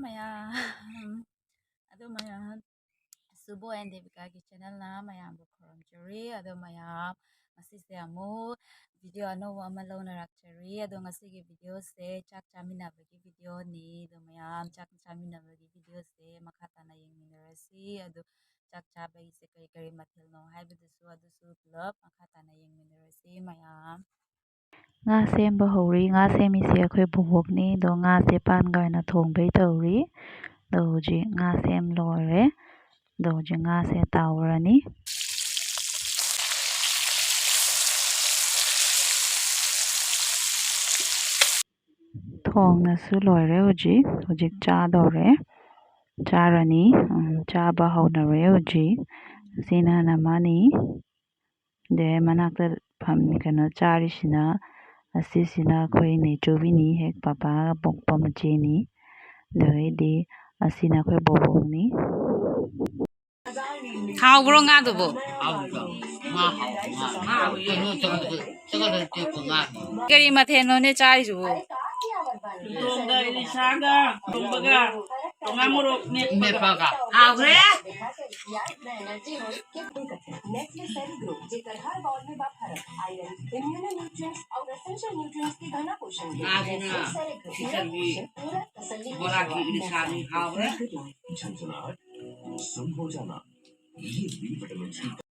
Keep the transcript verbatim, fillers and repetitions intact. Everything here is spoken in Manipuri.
ꯃꯌꯥꯝ, ꯑꯗꯨ ꯃꯌꯥꯝ, ꯁꯨꯕꯣ ꯑꯦꯟ ꯗꯦꯕꯤꯀꯥꯒꯤ ꯆꯦꯅꯦꯜꯅ ꯃꯌꯥꯝꯕꯨ ꯈꯨꯔꯨꯝꯖꯔꯤ꯫ ꯑꯗꯣ ꯃꯌꯥꯝ, ꯉꯁꯤꯁꯦ ꯑꯃꯨꯛ ꯚꯤꯗꯤꯑꯣ ꯑꯅꯧꯕ ꯑꯃ ꯂꯧꯅꯔꯛꯆꯔꯤ꯫ ꯑꯗꯣ ꯉꯁꯤꯒꯤ ꯚꯤꯗꯤꯑꯣꯁꯦ ꯆꯥꯛ ꯆꯥꯃꯤꯟꯅꯕꯒꯤ ꯚꯤꯗꯤꯑꯣꯅꯤ꯫ ꯑꯗꯣ ꯃꯌꯥꯝ, ꯆꯥꯛ ꯆꯥꯃꯤꯟꯅꯕꯒꯤ ꯚꯤꯗꯤꯑꯣꯁꯦ ꯃꯈꯥ ꯇꯥꯅ ꯌꯦꯡꯃꯤꯟꯅꯔꯁꯤ꯫ ꯑꯗꯣ ꯆꯥꯛ ꯆꯥꯕꯒꯤꯁꯦ ꯀꯔꯤ ꯀꯔꯤ ꯃꯊꯦꯜꯅꯣ ꯍꯥꯏꯕꯗꯨꯁꯨ, ꯑꯗꯨꯁꯨ ꯄꯨꯂꯞ ꯃꯈꯥ ꯇꯥꯅ ꯌꯦꯡꯃꯤꯟꯅꯔꯁꯤ ꯃꯌꯥꯝ꯫ ꯉꯥ ꯁꯦꯝꯕ ꯍꯧꯔꯤ꯫ ꯉꯥ ꯁꯦꯝꯃꯤꯁꯦ ꯑꯩꯈꯣꯏ ꯕꯣꯕꯣꯛꯅꯤ꯫ ꯑꯗꯣ ꯉꯥꯁꯦ ꯄꯥꯟꯒ ꯑꯣꯏꯅ ꯊꯣꯡꯕꯩ ꯇꯧꯔꯤ꯫ ꯑꯗꯣ ꯍꯧꯖꯤꯛ ꯉꯥ ꯁꯦꯝ ꯂꯣꯏꯔꯦ꯫ ꯑꯗꯣ ꯍꯧꯖꯤꯛ ꯉꯥꯁꯦ ꯇꯥꯎꯔꯅꯤ꯫ ꯊꯣꯡꯅꯁꯨ ꯂꯣꯏꯔꯦ ꯍꯧꯖꯤꯛ꯫ ꯍꯧꯖꯤꯛ ꯆꯥꯗꯧꯔꯦ꯫ ꯆꯥꯔꯅꯤ꯫ ꯎꯝ, ꯆꯥꯕ ꯍꯧꯅꯔꯦ ꯍꯧꯖꯤꯛ꯫ ꯁꯤꯅ ꯅꯃꯥꯅꯤ꯫ ꯑꯗꯩ ꯃꯅꯥꯛꯇ ꯐꯝ-, ꯀꯩꯅꯣ ꯆꯥꯔꯤꯁꯤꯅ, ꯑꯁꯤꯁꯤꯅ ꯑꯩꯈꯣꯏ ꯅꯦꯆꯧꯕꯤꯅꯤ, ꯍꯦꯛ ꯄꯄꯥꯒ ꯄꯣꯛꯄ ꯃꯆꯦꯅꯤ꯫ ꯑꯗꯩꯗꯤ ꯑꯁꯤꯅ ꯑꯩꯈꯣꯏ ꯕꯣꯕꯣꯛꯅꯤ꯫ ꯍꯥꯎꯕ꯭ꯔꯣ ꯉꯥꯗꯨꯕꯨ? ꯍꯥꯎꯕ꯭ꯔꯣ? ꯉꯥ ꯍꯥꯎꯕ ꯉꯥ꯫ ꯀꯩꯅꯣ ꯇꯧꯕꯗꯣ, ꯆꯒꯗ ꯇꯦꯛꯄ ꯉꯥ꯫ ꯀꯔꯤ ꯃꯊꯦꯜꯅꯣꯅꯦ ꯆꯥꯔꯤꯁꯤꯕꯨ? ꯇꯣꯡꯒ ꯏꯂꯤꯁꯥꯒ ꯊꯣꯡꯕꯒ ꯉꯥ ꯃꯣꯔꯣꯛ ꯃꯦꯠꯄꯒ꯫ ꯃꯦꯠꯄꯒ꯫ ꯍꯥꯎꯈ꯭ꯔꯦ꯫ नेस्ले सेरेग्रो, जेकर हर बॉल में बा फर्क, आयरन, इम्यूनो न्यूट्रिएंट्स और एसेंशियल न्यूट्रिएंट्स की घना पोषण दे। आज ना नेस्ले सेरेग्रो, पूरा खिचड़ी, पोषण, पूरा तसल्ली की बोला की शुरुआत। इंसानी खाओ रे। झंझनाट सुन हो जाना, ये बी विटामिन की